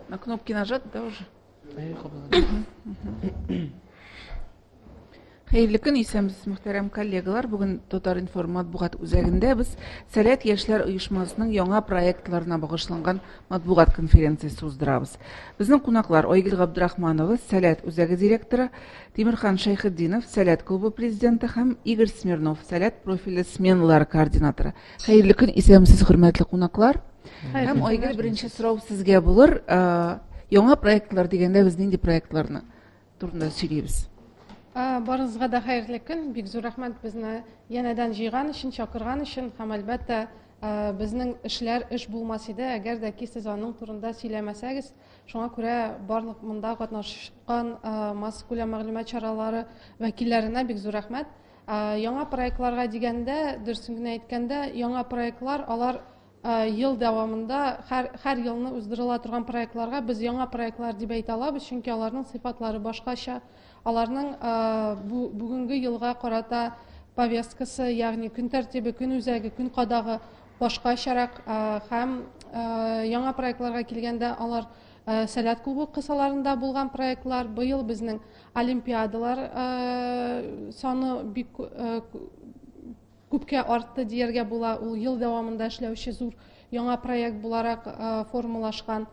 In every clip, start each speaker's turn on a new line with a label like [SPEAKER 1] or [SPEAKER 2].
[SPEAKER 1] На кнопки нажать, да, уже? Хәерле көн, исәнмесез, мөхтәрәм коллегалар. Бүген Татар-информ матбугат үзәгендә без Сәләт яшьләр оешмасының яңа проектларына багышланган матбугат конференциясе уздырабыз. Безнең кунаклар Айгөл Габдрахманова, Сәләт үзәге директоры, Тимерхан Шәйхетдинов, Сәләт клубы президенты һәм Игорь Смирнов, Сәләт профильле сменалар координаторы. Хәерле көн, исәнмесез, хөрмәтле кунаклар. Һәм Айгөл, беренче сорау сезгә булыр. Яңа проектлар дигәндә без нинди проектларны турында сөйлибез?
[SPEAKER 2] Барыгызга да хәерле көн. Бик зур рәхмәт безне янәдән җыйган өчен, чакырган өчен һәм әлбәттә, безнең эшләр эш булмас иде, әгәр дә ки сез аның турында сөйләмәсәгез. Шуңа күрә барлык монда катнашкан массакүләм мәгълүмат чаралары вәкилләренә бик зур рәхмәт. Яңа проектларга дигәндә, дөресен генә әйткәндә, яңа проектлар алар ел дәвамында һәр, һәр елны уздырыла торган проектларга без яңа проектлар дип әйтә алабыз, чөнки аларның сыйфатлары башкача, аларның бу, бүгенге елга карата повесткасы, ягъни көн тәртибе, көн үзәге, көн кадагы башкачарак һәм яңа проектларга килгәндә алар Сәләт клубы кысаларында булган проектлар. Быел безнең олимпиадалар саны бик күпкә артты дияргә була. Ул ел дәвамында эшләүче зур яңа проект буларак формалашкан.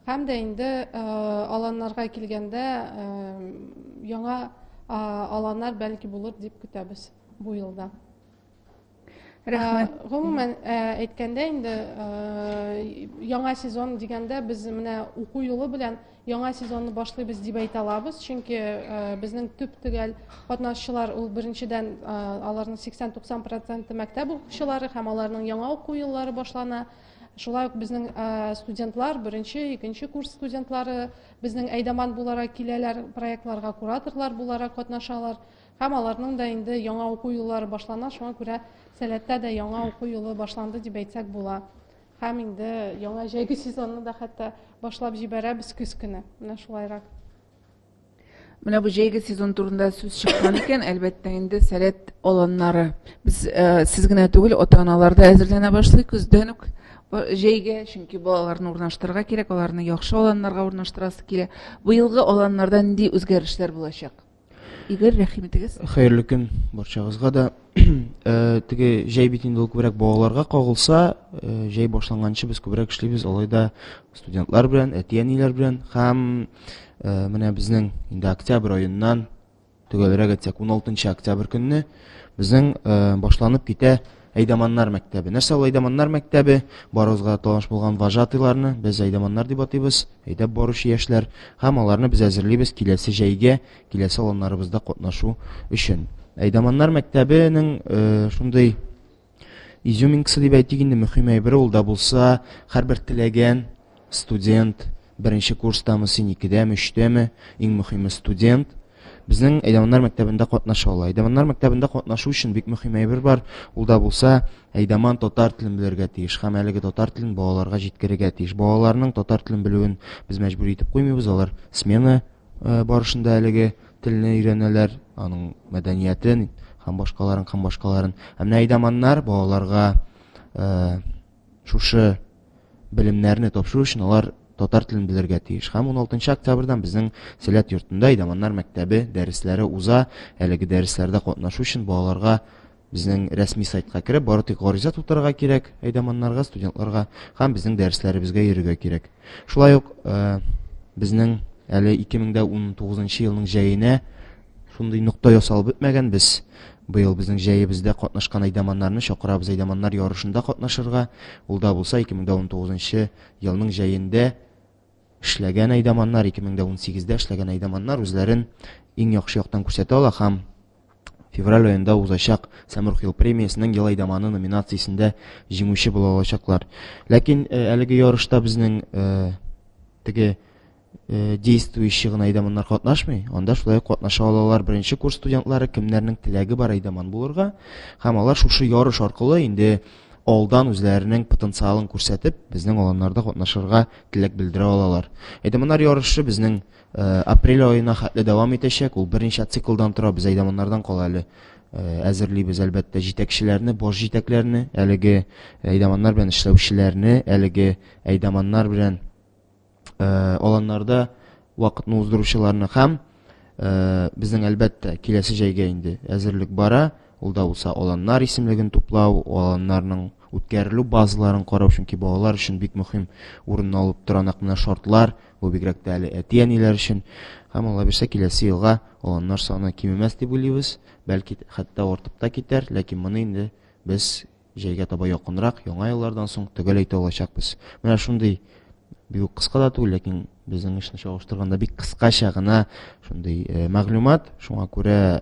[SPEAKER 2] Һәм дә инде аланнарга килгәндә яңа аланнар бәлки булыр дип көтәбез бу елда.
[SPEAKER 1] Рәхмәт.
[SPEAKER 2] Гомумән, әйткәндә инде, яңа сезон дигәндә без менә уку юлы белән яңа сезонны башлыйбыз дип әйтә алабыз, чөнки безнең төп төгәл катнашучылар ул беренчедән аларның 80-90 проценты мәктәп укучылары һәм аларның яңа уку еллары башлана. Шулай ук безнең студентлар, беренче, икенче курс студентлары безнең әйдаман буларак киләләр, проектларга кураторлар буларак катнашалар. Һәм аларның да инде яңа уку еллары башлана, шуңа күрә Сәләттә дә яңа уку елы башланды дип әйтсәк була. Һәм инде яңа җәйге сезонны да хәтта башлап җибәрәбез көз көне. Менә шулайрак.
[SPEAKER 1] Менә бу җәйге сезон турында сүз чыккан икән, әлбәттә инде Сәләт аланнары. Без э, сез генә түгел, ата-аналар да әзерләнә башлый көздән үк җәйгә, чөнки балаларны урнаштырырга кирәк, аларны яхшы аланнарга урнаштырасы килә. Быелгы аланнарда нинди үзгәрешләр булачак? Игорь, рәхим итегез.
[SPEAKER 3] Хәерле көн барчагызга да. Э, теге җәй бит инде ул күбрәк балаларга кагылса, э, җәй башланганчы без күбрәк эшлибез, алай да студентлар белән, әти-әниләр белән һәм э, менә безнең инде октябрь аеннан, төгәлрәк әйтсәк, 16 октябрь көнне безнең башланып китә Әйдаманнар мәктәбе. Нәрсә ул әйдаманнар мәктәбе? Барыгызга таныш булган вожатыйларны без әйдаманнар дип атыйбыз, әйдәп баручы яшьләр, һәм аларны без әзерлибез киләсе җәйгә, киләсе аланнарыбызда катнашу өчен. Әйдаманнар мәктәбенең э, шундый изюминкасы дип әйтик инде, мөһим әйбере ул да булса, һәрбер теләгән студент, беренче курстамы син, икедәме, өчтәме, иң мөһиме студент, безнең әйдаманнар мәктәбендә катнаша ала. Әйдаманнар мәктәбендә катнашу өчен бик мөһим әйбер бар, ул да булса, әйдаман татар телен белергә тиеш һәм әлеге татар телен балаларга җиткерергә тиеш. Балаларның татар телен белүен без мәҗбүр итеп куймыйбыз, алар смена э, барышында әлеге телне өйрәнәләр, аның мәдәниятен һәм башкаларын, һәм башкаларын. Ә менә әйдаманнар балаларга э, шушы белемнәрне тапшыру өчен алар татар телен белергә тиеш. Һәм 16 октябрьдән безнең Сәләт йортында Әйдаманнар мәктәбе дәресләре уза. Әлеге дәресләрдә катнашу өчен балаларга безнең рәсми сайтка кереп, бары тик гариза тутырырга кирәк әйдаманнарга, студентларга һәм безнең дәресләребезгә йөрергә кирәк. Шулай ук э, безнең әле 2019 елның җәенә шундый нокта ясалып бетмәгән. Без быел безнең җәебездә катнашкан әйдаманнарны чакырабыз әйдаманнар ярышында катнашырга. Ул да булса 2019 елның җәендә эшләгән әйдаманнар, 2018-дә эшләгән әйдаманнар үзләрен иң яхшы яктан күрсәтә ала һәм февраль аенда узачак Сәмрух ел премиясенең ел әйдаманы номинациясендә җиңүче була алачаклар. Ләкин э, әлеге ярышта безнең э, теге Э, действующий гына әйдаманнар катнашмый. Анда шулай ук катнаша алалар беренче курс студентлары, кемнәрнең теләге бар әйдаман булырга, һәм алар шушы ярыш аркылы инде алдан үзләренең потенциалын күрсәтеп, безнең аланнарда катнашырга теләк белдерә алалар. Әйдаманнар ярышы безнең э, апрель аена хәтле дәвам итәчәк. Ул берничә циклдан тора. Без әйдаманнардан кала әле э, әзерлибез, әлбәттә, җитәкчеләрне, баш җитәкләрне, әлеге әйдаманнар белән эшләүчеләрне, әлеге әйдаманнар белән Аланнарда вакытны уздыручыларны һәм безнең, әлбәттә, киләсе җәйгә инде әзерлек бара. Ул да булса аланнар исемлеген туплау, аланнарның үткәрелү базаларын карау, чөнки балалар өчен бик мөһим урынны алып тора нәкъ менә шартлар, бу бигрәк тә әле әти-әниләр өчен. Һәм Алла бирсә, киләсе елга аланнар саны кимемәс дип уйлыйбыз, бәлки хәтта артып та китәр, ләкин моны инде без җәйгә таба якынрак, яңа еллардан соң төгәл әйтә алачакбыз. Менә шундый бик үк кыска да түгел, ләкин безнең эшне чагыштырганда бик кыскача гына шундый э, мәгълүмат. Шуңа күрә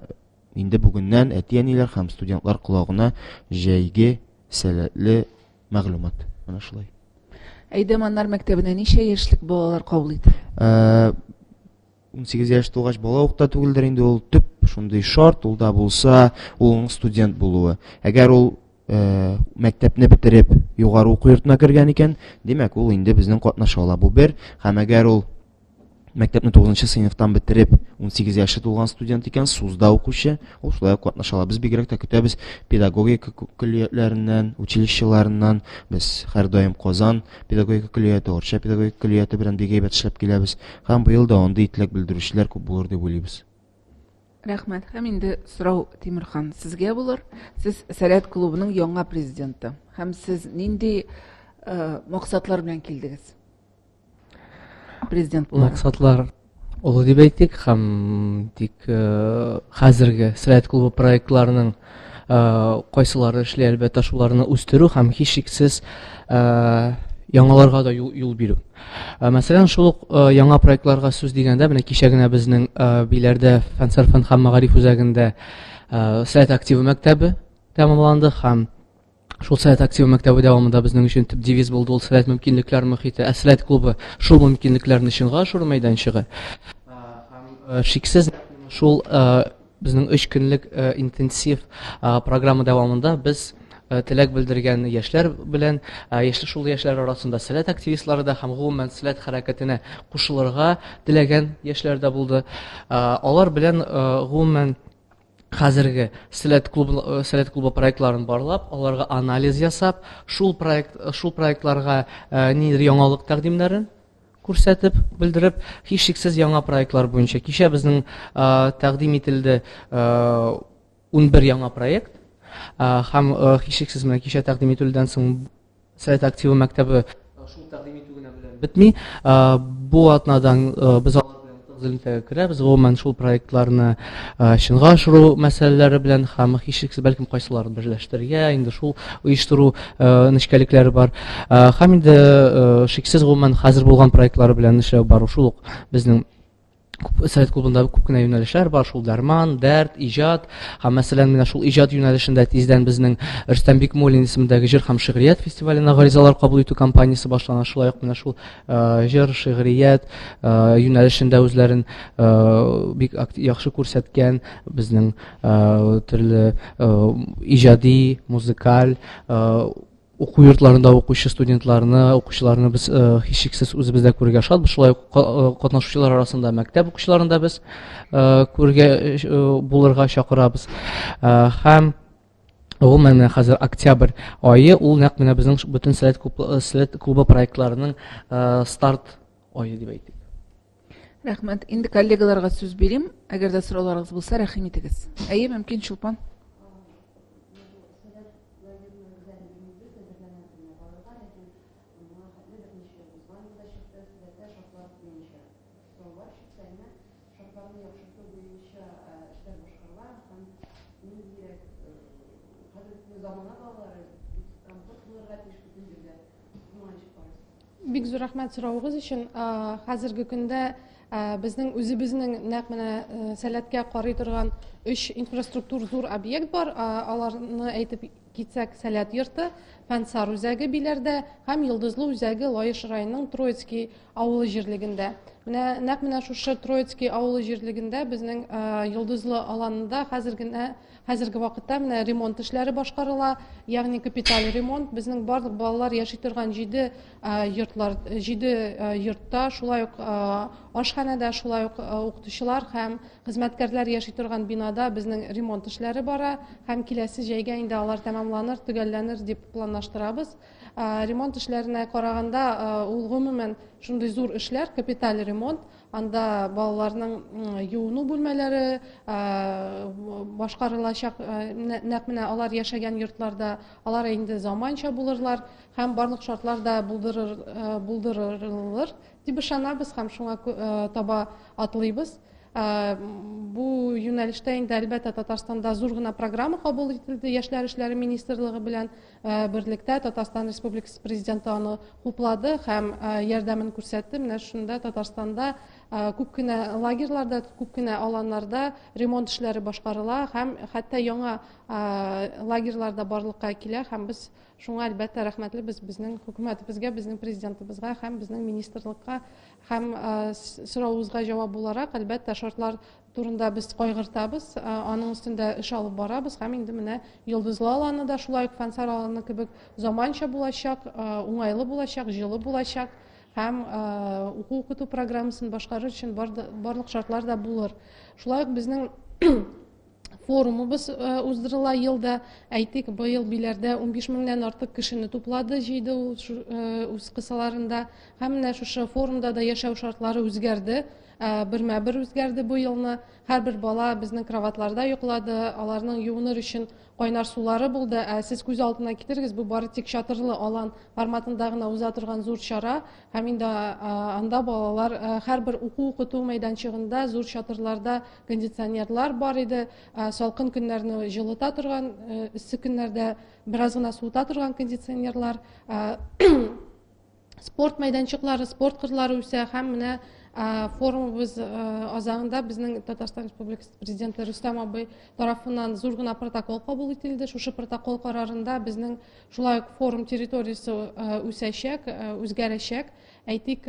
[SPEAKER 3] инде бүгеннән әти-әниләр һәм студентлар колагына җәйге сәләтле мәгълүмат. Менә шулай.
[SPEAKER 1] Әйдәманнар мәктәбенә ничә яшьлек балалар кабул итә?
[SPEAKER 3] Э, 18 яшь тулгач бала ук та түгелдер инде ул төп шундый шарт ул да булса ул студент булуы. Әгәр ул э, мәктәпне бетереп югары уку йортына кергән икән, димәк ул инде безнең катнаша ала. Бу бер. Һәм әгәр ул мәктәпне 9 сыйныфтан бетереп 18 яше тулган студент икән, СУЗда укучы, ул шулай ук катнаша ала. Без бигрәк тә көтәбез педагогика көллиятләреннән, училищеларыннан. Без һәрдаим Казан педагогика көллияте, Арча педагогика көллияте белән бик әйбәт эшләп киләбез. Һәм быел да андый теләк белдерүчеләр күп булыр дип уйлыйбыз.
[SPEAKER 1] Рәхмәт. Һәм инде сорау Тимерхан сезгә булыр. Сез Сәләт клубының яңа президенты. Һәм сез нинди э, максатлар белән килдегез? Президент буларак.
[SPEAKER 4] Максатлар олы дип әйтик һәм тик э, хәзерге Сәләт клубы проектларының э, кайсылары эшли, әлбәттә, шуларны үстерү һәм һичшиксез э, яңаларга да юл, юл бирү. Мәсәлән, шул ук яңа проектларга сүз дигәндә, менә кичә генә безнең Биләрдә Фәнсәр фән һәм мәгариф үзәгендә Сәләт активы мәктәбе тәмамланды һәм Шул Сәләт активы мәктәбе дәвамында безнең өчен төп девиз булды ул Сәләт мөмкинлекләр мөхите. Ә Сәләт клубы шул мөмкинлекләрне чынга ашыру мәйданчыгы. Һәм шиксез шул безнең өч көнлек интенсив программа дәвамында без теләк белдергән яшьләр белән, яшьләр шул яшьләр арасында Сәләт активистлары да һәм гомумән Сәләт хәрәкәтенә кушылырга теләгән яшьләр дә булды. Алар белән гомумән хәзерге Сәләт клубы, э, Сәләт клубы проектларын барлап, аларга анализ ясап, шул проект, э, шул проектларга э, ниндидер яңалык тәкъдимнәрен күрсәтеп, белдереп, һичшиксез яңа проектлар буенча. Кичә безнең тәкъдим ителде 11 яңа проект һәм һичшиксез менә кичә тәкъдим ителүдән соң Сәләт активы мәктәбе шул тәкъдим итү генә белән бетми. Бу атнадан без алар белән тыгыз элемтәгә керәбез. Гомумән, шул проектларны чынга ашыру мәсьәләләре белән һәм һичшиксез бәлкем кайсыларын берләштерергә, инде шул оештыру нечкәлекләре бар. Һәм инде шиксез гомумән хәзер булган проектлары белән эшләү бар. Шул ук безнең Сәләт клубында күп кенә юнәлешләр бар, шул дәрман, дәрт, иҗат. Һәм мәсәлән, менә шул иҗат юнәлешендә тиздән безнең Рөстәм Бикмуллин исемендәге җыр һәм шигърият фестиваленә гаризалар кабул итү кампаниясе башлана. Шулай ук менә шул э, җыр, шигърият э, юнәлешендә үзләрен э, бик яхшы күрсәткән безнең төрле иҗади, музыкаль Уку йортларында укучы студентларны, укучыларны без э, һичшиксез үзебездә күрергә шатбыз. Шулай ук э, катнашучылар арасында мәктәп укучыларын да без э, күрергә булырга чакырабыз. Һәм гомумән менә хәзер октябрь ае ул нәкъ менә безнең бөтен Сәләт клубы, Сәләт клубы проектларының старт ае дип әйтик.
[SPEAKER 1] Рәхмәт. Инде коллегаларга сүз бирим. Әгәр дә сорауларыгыз булса, рәхим итегез. Әйе, мөмкин, Чулпан.
[SPEAKER 2] Бик зур рәхмәт соравыгыз өчен. Хәзерге көндә безнең үзебезнең нәкъ менә сәләткә карый торган өч инфраструктур зур объект бар. Аларны әйтеп китсәк, Сәләт йорты, Фәнсар үзәге Биләрдә һәм Йолдызлы үзәге Лаеш районының Троицкий авылы җирлегендә. Менә нәкъ менә шушы Троицкий авылы җирлегендә безнең Йолдызлы аланында хәзер генә Хәзерге вакытта менә ремонт эшләре башкарыла, ягъни капиталь ремонт. Безнең барлык балалар яши торган җиде йортлар, җиде йортта, шулай ук ашханәдә, шулай ук укытучылар һәм хезмәткәрләр яши торган бинада безнең ремонт эшләре бара һәм киләсе җәйгә инде алар тәмамланыр, төгәлләнер дип планлаштырабыз. Ремонт эшләренә караганда, ул гомумән шундый зур эшләр, капиталь ремонт. Анда балаларның юыну бүлмәләре башкарылачак, нәкъ менә алар яшәгән йортларда, алар инде заманча булырлар һәм барлык шартлар да булдырылыр дип ышанабыз һәм шуңа таба атлыйбыз. Бу юнәлештә инде, әлбәттә, Татарстанда зур гына программа кабул ителде Яшьләр эшләре министрлыгы белән берлектә. Татарстан Республикасы Президенты аны хуплады һәм ярдәмен күрсәтте. Менә шунда Татарстанда күп кенә лагерьларда, күп кенә аланнарда ремонт эшләре башкарыла һәм хәтта яңа лагерьлар да барлыкка килә, һәм без шуңа, әлбәттә, рәхмәтлебез безнең хөкүмәтебезгә, безнең президентыбызга һәм безнең министрлыкка. Һәм соравыгызга җавап буларак, әлбәттә, шартлар турында без кайгыртабыз, аның өстендә эш алып барабыз һәм инде менә Йолдызлы аланы да шулай ук Фәнсар аланы кебек заманча булачак, уңайлы булачак, җылы булачак һәм уку-укыту программасын башкарыр өчен барлык шартлар да булыр. Шулай ук безнең форумыбыз уздырыла елда. Әйтик, быел Биләрдә 15 меңнән артык кешене туплады, җыйды ул үз кысаларында. Һәм менә шушы форумда да яшәү шартлары үзгәрде, бермә-бер үзгәрде бу елны. Һәрбер бала безнең кроватьларда йоклады, аларның юыныр өчен кайнар сулары булды. Ә сез күз алдына китерегез, бу бары тик чатырлы алан форматында гына уза торган зур чара. Һәм инде анда балалар һәрбер уку-укыту мәйданчыгында зур чатырларда кондиционерлар бар иде. Салкын көннәрне җылыта торган, эссе көннәрдә бераз гына суыта торган кондиционерлар. Спорт мәйданчыклары, спорт кырлары үсә һәм менә форумыбыз азагында безнең Татарстан Республикасы Президенты Рөстәм абый тарафыннан зур гына протокол кабул ителде. Шушы протокол карарында безнең шулай ук форум территориясе үсәчәк, үзгәрәчәк. Әйтик,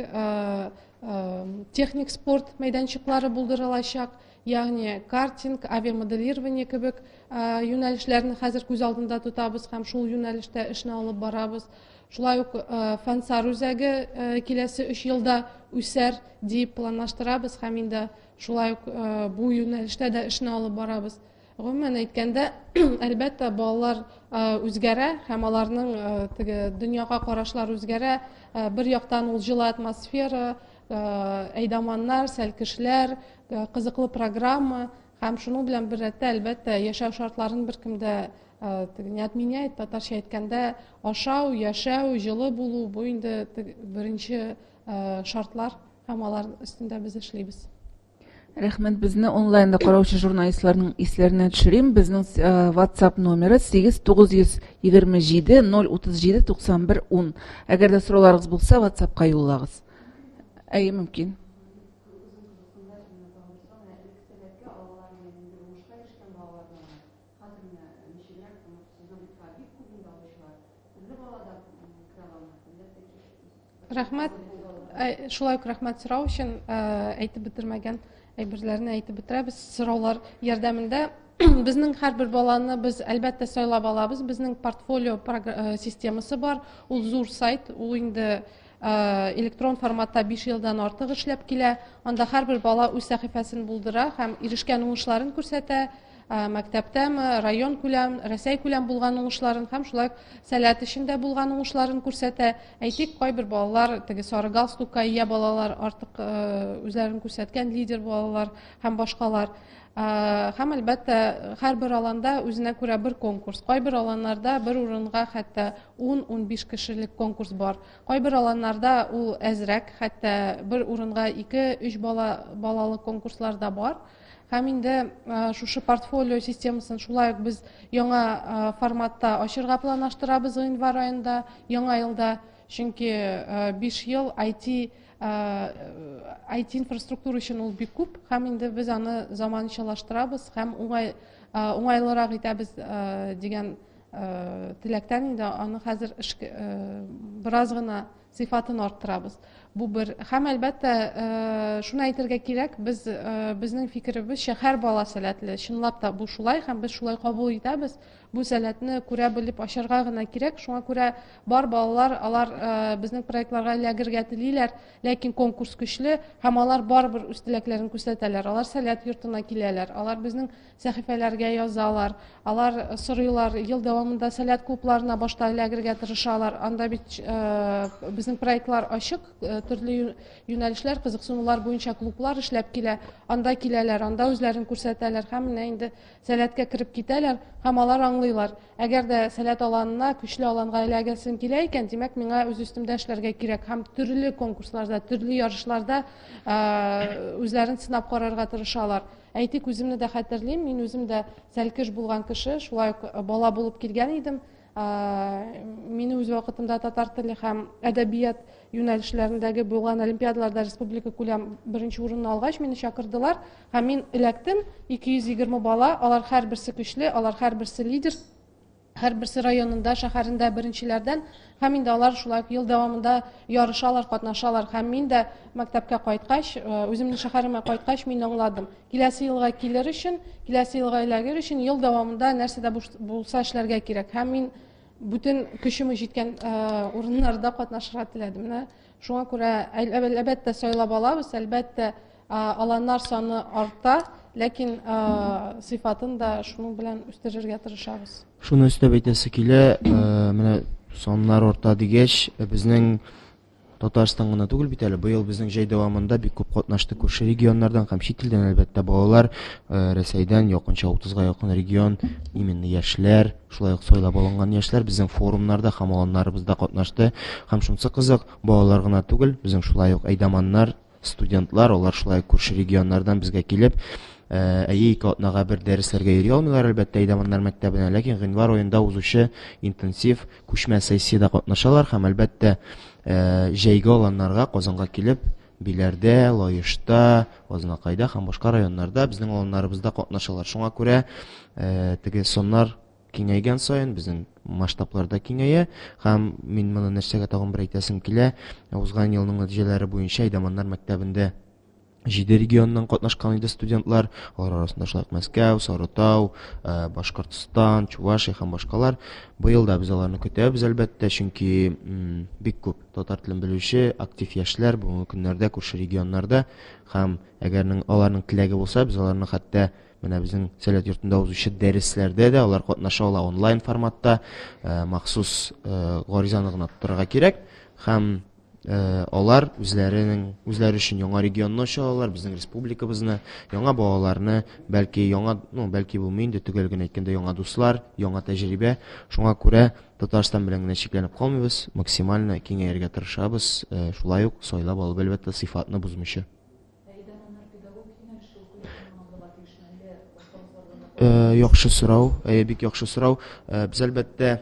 [SPEAKER 2] техник спорт мәйданчыклары булдырылачак, ягъни картинг, авиамоделирование кебек юнәлешләрне хәзер күз алдында тотабыз һәм шул юнәлештә эшне алып барабыз. Шулай ук Фәнсар үзәге киләсе 3 елда үсәр дип планлаштырабыз һәм инде шулай ук бу юнәлештә дә эшне алып барабыз. Гомумән әйткәндә, әлбәттә, балалар үзгәрә һәм аларның теге дөньяга карашлары үзгәрә. Бер яктан ул җылы атмосфера, әйдаманнар, сәлкешләр, кызыклы программа һәм шуның белән бер рәттә, әлбәттә, яшәү шартларын беркем дә теге не отменяет, татарча әйткәндә, ашау, яшәү, җылы булу, бу инде беренче шартлар һәм алар өстендә без эшлибез.
[SPEAKER 1] Рәхмәт. Безне онлайнда караучы журналистларның исләренә төшерим. Безнең WhatsApp номеры 8 927 037 91 10. Әгәр дә сорауларыгыз булса, WhatsAppка юллагыз. Әйе, мөмкин.
[SPEAKER 2] Рәхмәт. Шулай ук рәхмәт сорау өчен. Әйтеп бетермәгән әйберләрне әйтеп бетерәбез сораулар ярдәмендә. Безнең һәрбер баланы без, әлбәттә, сайлап алабыз. Безнең портфолио системасы бар. Ул зур сайт, ул инде электрон форматта 5 елдан артык эшләп килә. Анда һәрбер бала үз сәхифәсен булдыра һәм ирешкән уңышларын күрсәтә. Мәктәптәме, район күләм, Рәсәй күләм булган уңышларын һәм шулай ук Сәләт эчендә булган уңышларын күрсәтә. Әйтик, кайбер балалар, теге сары галстукка ия балалар, артык үзләрен күрсәткән лидер балалар һәм башкалар. Һәм, әлбәттә, һәрбер аланда үзенә күрә бер конкурс. Кайбер аланнарда бер урынга хәтта 10-15 кешелек конкурс бар. Кайбер аланнарда ул әзрәк, хәтта бер урынга 2-3 бала балалы конкурслар да бар. Һәм инде шушы портфолио системасын шулай ук без яңа форматта ачырга планлаштырабыз гыйнвар аенда, яңа елда, чөнки 5 ел IT IT инфраструктура өчен ул бик күп, һәм инде без аны заманчалаштырабыз һәм уңай уңайлырак итәбез дигән теләктән инде аны хәзер бераз гына сыйфатын арттырабыз. Бу бер. Һәм, әлбәттә, шуны әйтергә кирәк, без безнең фикеребезчә, һәр бала сәләтле. Чынлап та бу шулай һәм без шулай кабул итәбез. Бу сәләтне күрә белеп ачарга гына кирәк. Шуңа күрә бар балалар, алар безнең проектларга эләгергә телиләр, ләкин конкурс көчле һәм алар барыбер үз теләкләрен күрсәтәләр. Алар Сәләт йортына киләләр, алар безнең сәхифәләргә язалар, алар сорыйлар, ел дәвамында Сәләт клубларына башта эләгергә тырышалар. Анда бит безнең проектлар ачык, төрле юнәлешләр, кызыксынулар буенча клублар эшләп килә. Анда киләләр, анда үзләрен күрсәтәләр һәм менә инде Сәләткә кереп китәләр һәм алар аңлыйлар, әгәр дә Сәләт аланына, көчле аланга эләгәсем килә икән, димәк, миңа үз өстемдә эшләргә кирәк һәм төрле конкурсларда, төрле ярышларда үзләрен сынап карарга тырышалар. Әйтик, үземне дә хәтерлим, мин үзем дә сәлкеш булган кеше, шулай ук бала булып килгән идем. Мине үз вакытында татар теле һәм әдәбият юнәлешләрендәге булган олимпиадаларда республика күләм беренче урынны алгач, мине чакырдылар һәм мин эләктем. 220 бала, алар һәрберсе көчле, алар һәрберсе лидер, һәрберсе районында, шәһәрендә беренчеләрдән. Һәм инде алар шулай ук ел дәвамында ярышалар, катнашалар. Һәм мин дә мәктәпкә кайткач, үземнең шәһәремә кайткач, мин аңладым. Киләсе елга килер өчен, киләсе елга эләгер өчен ел дәвамында нәрсә дә булса эшләргә кирәк. Һәм мин бүтән көчем җиткән урыннарда катнашырга теләдем. Менә шуңа күрә әлбәттә сайлап алабыз, әлбәттә аланнар саны арта, ләкин сыйфатын да шуның белән үстерергә тырышабыз.
[SPEAKER 3] Шуны өстәп әйтәсе килә, менә саннар арта дигәч, безнең Татарстан гына түгел бит әле, быел безнең җәй дәвамында бик күп катнашты күрше регионнардан һәм чит илдән әлбәттә балалар, э, Рәсәйдән якынча 30-га якын регион, именно яшьләр, шулай ук сайлап алынган яшьләр безнең форумнарда һәм аланнарыбызда катнашты. Һәм шунысы кызык, балалар гына түгел, безнең шулай ук әйдаманнар, студентлар, алар шулай ук күрше регионнардан безгә килеп, э, әйе, ике атнага бер дәресләргә йөри алмыйлар, әлбәттә, әйдаманнар мәктәбенә, ләкин гыйнвар аенда узучы интенсив күчмә сессиядә катнашалар һәм, әлбәттә, э, җәйге аланнарга Казанга килеп, Биләрдә, Лаешта, Азнакайда һәм башка районнарда безнең аланнарыбызда катнашалар. Шуңа күрә э, теге саннар киңәйгән саен безнең масштаблар да киңәя һәм мин моны нәрсәгә тагын бер әйтәсем килә, узган елның нәтиҗәләре буенча Әйдаманнар мәктәбендә җиде регионнан катнашкан иде студентлар. Алар арасында шулай ук Мәскәү, Сарытау, э, Башкортстан, Чувашия һәм башкалар. Быел да без аларны көтәбез, әлбәттә, чөнки бик күп татар телен белүче актив яшьләр бүгенге көннәрдә күрше регионнарда һәм әгәр аларның теләге булса, без аларны хәтта менә безнең Сәләт йортында узучы дәресләрдә дә алар катнаша ала онлайн форматта, э, махсус э, гаризаны гына тутырырга кирәк һәм Э, алар үзләренең үзләре өчен яңа регионны ача алалар, безнең республикабызны, яңа балаларны, бәлки яңа, ну, бәлки булмый инде төгәл генә әйткәндә, яңа дуслар, яңа тәҗрибә. Шуңа күрә Татарстан белән генә чикләнеп калмыйбыз, максимально киңәергә тырышабыз, э, шулай ук сайлап алып, әлбәттә, сыйфатны бозмыйча. Э, яхшы сорау, бик яхшы сорау. Без әлбәттә,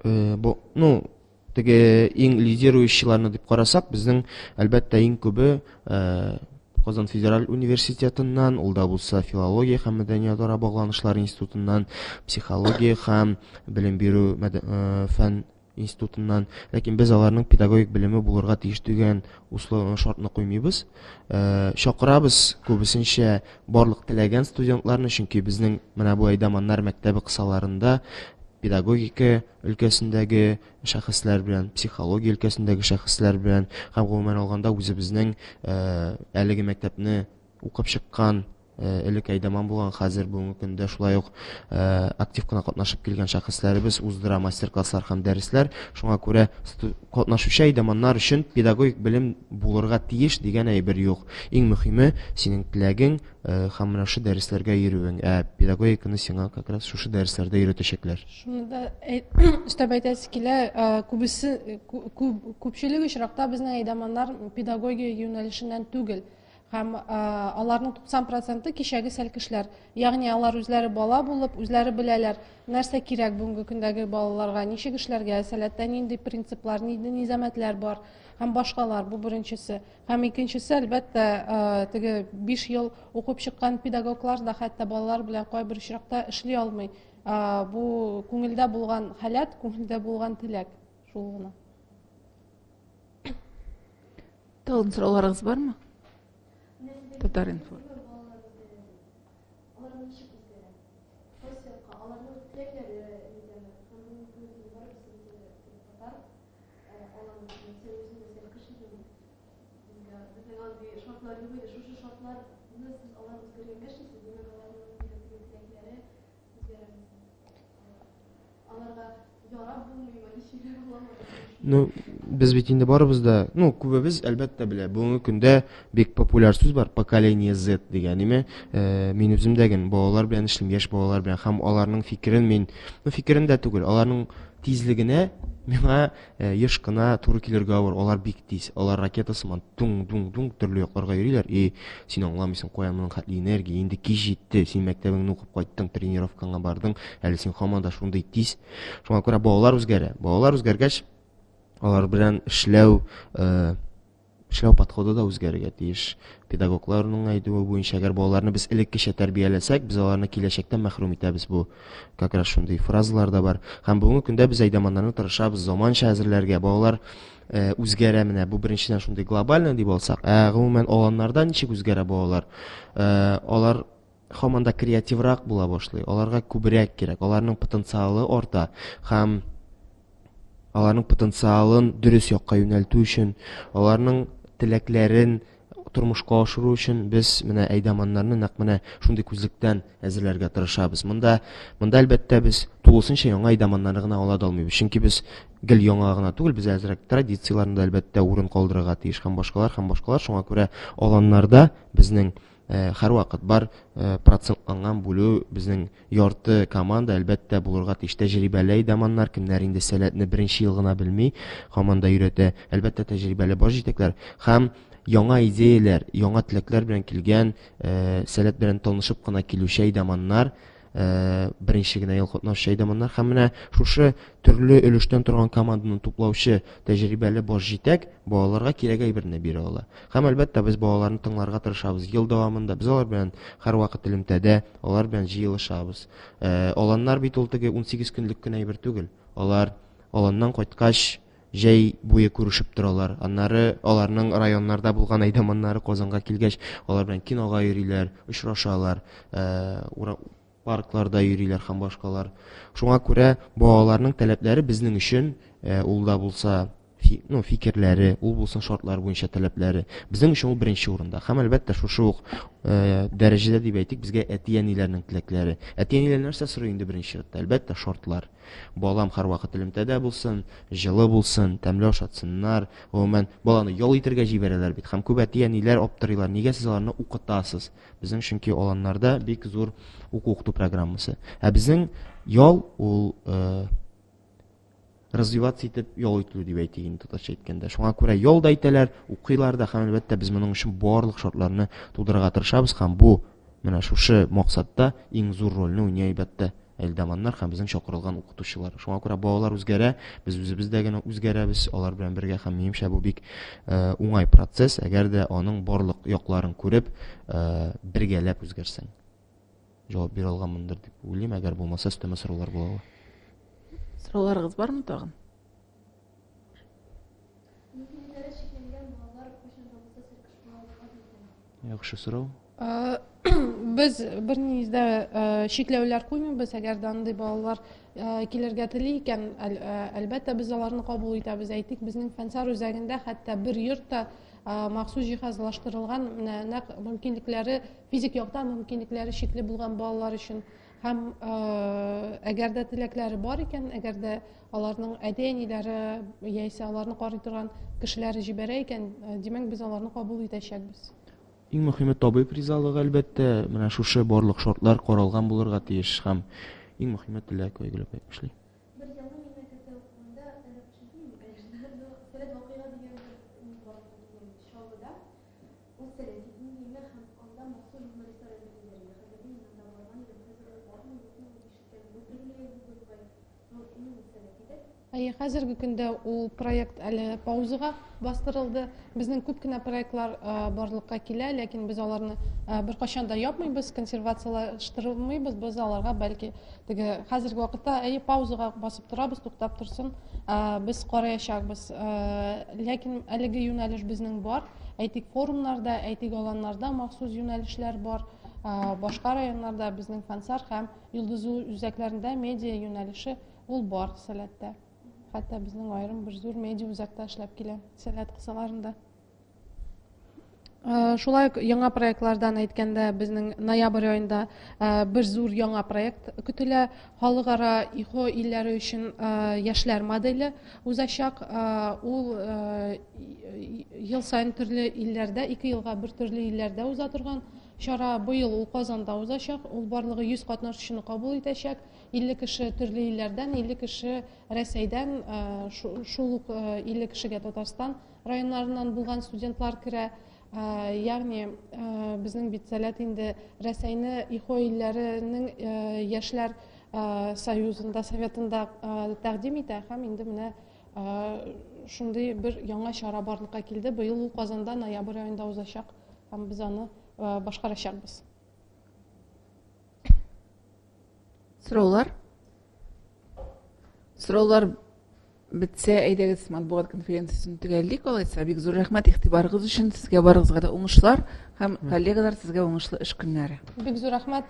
[SPEAKER 3] бу, ну, Теге иң лидирующийларны дип карасак, безнең әлбәттә иң күбе э, Казан федераль университетыннан, ул да булса филология һәм мәдәниятара багланышлар институтыннан, психология һәм белем бирү э, фән институтыннан. Ләкин без аларның педагогик белеме булырга тиеш дигән условия шартны куймыйбыз. Э, чакырабыз күбесенчә барлык теләгән студентларны, чөнки безнең менә бу әйдаманнар мәктәбе кысаларында педагогика өлкәсендәге шәхесләр белән, психология өлкәсендәге шәхесләр белән һәм гомумән алганда үзебезнең э, әлеге мәктәпне укып чыккан, э, элек әйдаман булган, хәзер бүгенге көндә шулай ук э, актив кына катнашып килгән шәхесләребез уздыра мастер-класслар һәм дәресләр. Шуңа күрә катнашучы әйдаманнар өчен педагогик белем булырга тиеш дигән әйбер юк. Иң мөһиме синең теләгең, Э, һәм менә шушы дәресләргә йөрүең, ә педагогиканы сиңа как раз шушы дәресләрдә өйрәтәчәкләр.
[SPEAKER 2] Шуны да өстәп әйтәсе килә, э, күбесе күпчелек очракта безнең әйдаманнар педагогия юнәлешеннән түгел. Һәм э, аларның 90 проценты кичәге сәлкешләр. Ягъни алар үзләре бала булып, үзләре беләләр, нәрсә кирәк бүгенге көндәге балаларга, ничек эшләргә, сәләттә нинди принциплар, нинди низамәтләр бар һәм башкалар. Бу беренчесе. Һәм икенчесе, әлбәттә, теге 5 ел укып чыккан педагоглар да хәтта балалар белән кайбер очракта эшли алмый. Бу күңелдә булган халәт, күңелдә булган теләк, шул гына.
[SPEAKER 1] Тагын сорауларыгыз бармы? Татар-информ.
[SPEAKER 3] Ну, без бит инде барыбыз да, ну, күбебез әлбәттә белә. Бүгенге көндә бик популяр сүз бар, поколение Z дигән, име? Э, мин үзем дә ген балалар белән эшлим, яшь балалар белән һәм аларның фикерен мин, ну, фикерен дә түгел, аларның тизлегенә миңа Э, еш кына туры килергә авыр, алар бик тиз, алар ракета сыман туң-дуң-дуң төрле якларга йөриләр, и син аңламыйсың, каян моның хәтле энергия, инде кич җитте, син мәктәбеңне укып кайттың, тренировкаңа бардың, әле син һаман да шундый тиз. Шуңа күрә балалар үзгәрә. Балалар үзгәргәч, алар белән эшләү, э, Эшләү подходы да үзгәрергә тиеш. Педагогларның әйтүе буенча, әгәр балаларны без элеккечә тәрбияләсәк, без аларны киләчәктән мәхрүм итәбез. Бу как раз шундый фразалар да бар. Һәм бүгенге көндә без әйдаманнарны тырышабыз заманча әзерләргә. Балалар э, үзгәрә менә. Бу беренчедән шундый глобально дип алсак, ә гомумән аланнарда ничек үзгәрә балалар? Э, алар һаман да креативрак була башлый. Аларга күбрәк кирәк, аларның потенциалы арта һәм аларның потенциалын дөрес якка юнәлтү өчен, аларның теләкләрен тормышка ашыру өчен без менә әйдаманнарны нәкъ менә шундый күзлектән әзерләргә тырышабыз. Монда монда әлбәттә без тулысынча яңа әйдаманнарны гына ала да алмыйбыз. Чөнки без гел яңа гына түгел, без әзрәк традицияләрне дә әлбәттә урын калдырырга тиеш һәм башкалар һәм башкалар. Шуңа күрә аланнарда безнең Э, һәрвакыт бар э, процентланган бүлү безнең ярты команда әлбәттә булырга тиеш тәҗрибәле әйдаманнар кемнәр инде сәләтне беренче ел гына белми һаман да өйрәтә әлбәттә тәҗрибәле баш җитәкләр һәм яңа идеяләр яңа теләкләр белән килгән э, сәләт белән танышып кына килүче әйдаманнар беренче генә ел катнашучы әйдаманнар һәм менә шушы төрле өлештән торган команданы туплаучы тәҗрибәле баш җитәк балаларга кирәк әйберне бирә ала. Һәм әлбәттә без балаларны тыңларга тырышабыз. Ел дәвамында без алар белән һәрвакыт элемтәдә, алар белән җыелышабыз. Э, аланнар бит ул теге 18 көнлек кенә әйбер түгел. Алар аланнан кайткач җәй буе күрешеп торалар. Аннары аларның районнарда булган әйдаманнары Казанга килгәч, алар белән кинога йөриләр, очрашалар, э, паркларда йөриләр һәм башкалар. Шуңа күрә балаларның таләпләре безнең өчен, э, ул да булса ну, фикерләре, ул булсын шартлар буенча таләпләре. Безнең өчен ул беренче урында. Һәм әлбәттә шушы ук э, дәрәҗәдә дип әйтик, безгә әти-әниләрнең теләкләре. Әти-әниләр нәрсә сорый инде беренче чиратта? Әлбәттә, шартлар. Балам һәрвакыт элемтәдә булсын, җылы булсын, тәмле ашатсыннар. Гомумән, баланы ял итәргә җибәрәләр бит. Һәм күп әти-әниләр аптырыйлар, нигә сез аларны укытасыз? Безнең чөнки аланнарда бик зур уку-укыту программасы. Ә безнең ял ул э, развиваться итеп ял ителү дип әйтик инде татарча әйткәндә. Шуңа күрә ял да итәләр, укыйлар да һәм әлбәттә без моның өчен барлык шартларны тудырырга тырышабыз һәм бу менә шушы максатта иң зур рольне уйный әлбәттә Әлдаманнар һәм безнең чакырылган укытучылар. Шуңа күрә балалар үзгәрә, без үзебез дә генә үзгәрәбез алар белән бергә һәм минемчә бу бик э, уңай процесс, әгәр дә аның барлык якларын күреп, э, бергәләп үзгәрсәң. Җавап бирә алганмындыр дип уйлыйм, әгәр булмаса өстәмә сораулар була ала.
[SPEAKER 1] Сорауларыгыз бармы тагын?
[SPEAKER 5] Мөмкинлекләре чикләнгән балалар кайчан да булса цирк була алалар микән?
[SPEAKER 3] Яхшы сорау.
[SPEAKER 2] Без бернинди дә чикләүләр куймыйбыз, әгәр дә андый балалар килергә тели икән, әлбәттә, без аларны кабул итәбез. Әйтик, безнең Фәнсар үзәгендә хәтта бер йорт та махсус җиһазлаштырылган, менә нәкъ мөмкинлекләре, физик яктан мөмкинлекләре чикле булган балалар өчен. Һәм әгәр дә теләкләре бар икән, әгәр дә аларның әти-әниләре яисә аларны карый торган кешеләре җибәрә икән, димәк, без аларны кабул итәчәкбез.
[SPEAKER 3] Иң мөһиме табиб ризалыгы, әлбәттә, менә шушы барлык шартлар каралган булырга тиеш һәм иң мөһиме теләк, Айгөл апа әйтмешли.
[SPEAKER 5] Бер елны мин мәктәптә укыганда, әле кеше түгел, конечно, но Сәләт вакыйга дигән бер ни барлыкка килгән иде Чаллыда. Ул Сәләт иде һәм анда махсус журналистлар әзерлиләр иде. Хәтерлим, мин анда барган идем, хәзер ул бармы, юкмы, ишеткәнем юк, бөтенләй булды бугай. Ну, именно Сәләт иде.
[SPEAKER 2] Әйе, хәзерге көндә ул проект әле паузага бастырылды. Безнең күп кенә проектлар барлыкка килә, ләкин без аларны беркайчан да япмыйбыз, консервациялаштырмыйбыз. Без аларга бәлки теге хәзерге вакытта әйе паузага басып торабыз, туктап торсын, без караячакбыз. Ләкин әлеге юнәлеш безнең бар. Әйтик, форумнарда, әйтик, аланнарда махсус юнәлешләр бар. Башка районнарда безнең Фансар һәм Йолдызлы үзәкләрендә медиа юнәлеше ул бар Сәләттә. Хәтта безнең аерым бер зур медиа үзәк тә эшләп килә Сәләт кысаларында. Шулай ук яңа проектлардан әйткәндә, безнең ноябрь аенда бер зур яңа проект көтелә. Халыкара ИХО илләре өчен яшьләр моделе узачак. Ул ел саен төрле илләрдә, 2 елга бер төрле илләрдә уза торган чара. Быел ул Казанда узачак. Ул барлыгы 100 катнашучыны кабул итәчәк. 50 кеше төрле илләрдән, 50 кеше Рәсәйдән, шул ук 50 кешегә Татарстан районнарыннан булган студентлар керә. Ягъни безнең бит Сәләт инде Рәсәйне ИХО илләренең яшьләр союзында, советында тәкъдим итә һәм инде менә шундый бер яңа чара барлыкка килде. Быел ул Казанда ноябрь аенда узачак һәм без аны башкарачакбыз.
[SPEAKER 1] Сораулар? Сораулар бетсә, әйдәгез матбугат конференциясен төгәллик алайса. Бик зур рәхмәт игътибарыгыз өчен. Сезгә барыгызга да уңышлар һәм коллегалар сезгә уңышлы эш көннәре.
[SPEAKER 2] Бик зур рәхмәт.